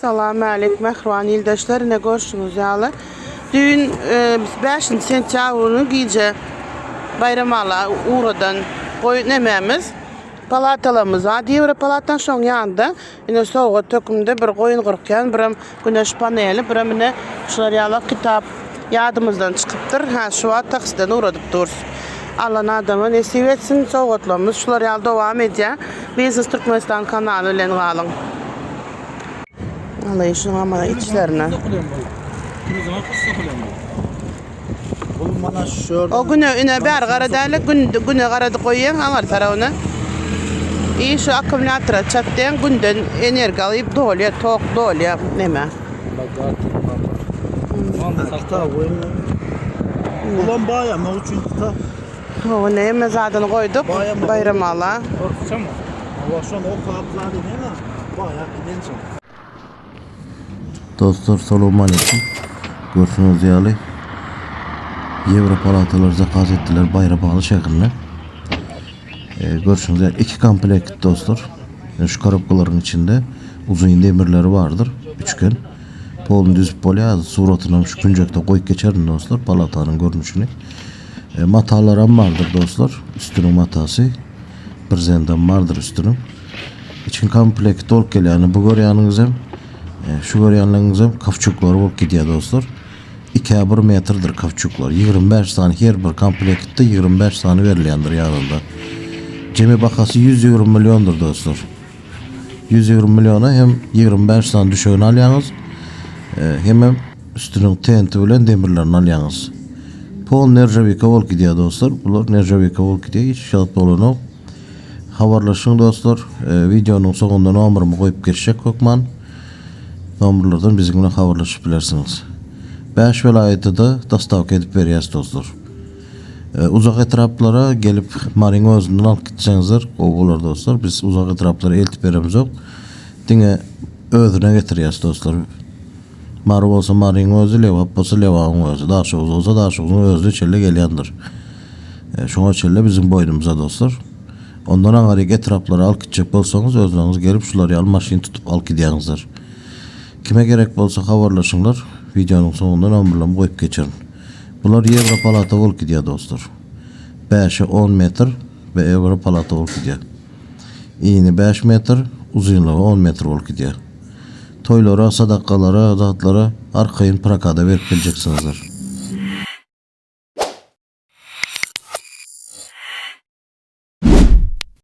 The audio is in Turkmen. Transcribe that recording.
Salam älik mähriban ildeşler ine görşüňiz ýaly düýn biz bäşinji sentýabr güni gije Baýramala ugradan goý nemämiz palatalarymyz bar diýip bir palatanyň şoň ýanynda ine sowgat hökmünde bir goýun gyrkýan birem güneş paneli birem ine şular ýaly kitap ýadymyzdan çykypdyr hä şu wagt taksiden ugradyp durus Alan adama nesip etsin sowgatlarymyz şular ýaly dowam edýär Biznes Türkmenistan kanaly bilen galyň. Alaý şunuň amana içlerine. O güne üne bäri gara däl, gün güne garady goýýaň aňar tarabyna. I şu akkumulýatora çatýaň, günden energiýa alyp dolýar, tok dolýar neme. Ulan baýamak üçin kitap. Hawa näme zadyny goýduk Baýramala. Hawa şony okap zat edene baýap gidensoň. Dostlar salowmaleýkim. Görşüňiz ýaly Ýewro palatalar zakaz etdiler Baýramaly şäherinde. E, görşüňiz ýaly iki komplekt dostlar. E, şu korobkalaryň içinde uzyn demirleri bardyr. Üçgen. Polny düzüp bolýar. Suratyny şu künjekde goýup geçerin dostlar palatanyň görnüşini. E, matalaram bardyr dostlar. Üstüniň matasy. Brezendem bardyr üstüniň. Içki komplekt bolup gelýär. Yani bu görýäniňiz hem e, şu görýänleriňiz hem kawçuklar bolup gidýär dostlar. 2 1 metrdir kawçuklar. 25 sany her bir komplektde 25 sany berilýändir ýanynda. Jemi bahasy 120 milliondyr dostlar. 120 milliona hem 25 sany düşegini alýaňyz. E, hemem üstüniň tenti bilen demirlerini alýaňyz. Pol nerjawika bolup gidýär dostlar. Bular nerjawika bolup gidýär. Hiç zat bolanok. Habarlaşyň dostlar. E, wideonyň soňunda nomerymy goýup geçjek hökman. Nomerlerden biziň bilen habarlaşyp bilersiňiz. 5 welaýata-da dostawka edip berýäs dostlar. E, uzak etraplara gelip Maryň özünden alyp gitseňizler gowy bolar dostlar. Biz uzak etraplara eltip beremizok. Diňe özüne getirýäs dostlar. Mary bolsa Maryň özi, Lebap bolsa Lebabyň özi, Daşoguz bolsa Daşoguzyň özüne çenli gelýändir. E, şoňa çenli biziň boýnumyza dostlar. Ondan aňaryk etraplara alyp gitjek bolsaňyz özleriňiz gelip şular ýaly maşyn tutup alyp gidýäňizler. Kime gerek bolsa habarlaşyňlar. Wideonyň soňunda nomerlerimi goýup geçerin. Bular ýewro palata bolup gidýär dostlar. Bäşe on metr we ewro palata bolup gidýär. Ini 5 metr, uzynlygy 10 metr bolup gidýär. Toýlara, sadakalara, zatlara arkaýyn prokada berip biljeksiňizler.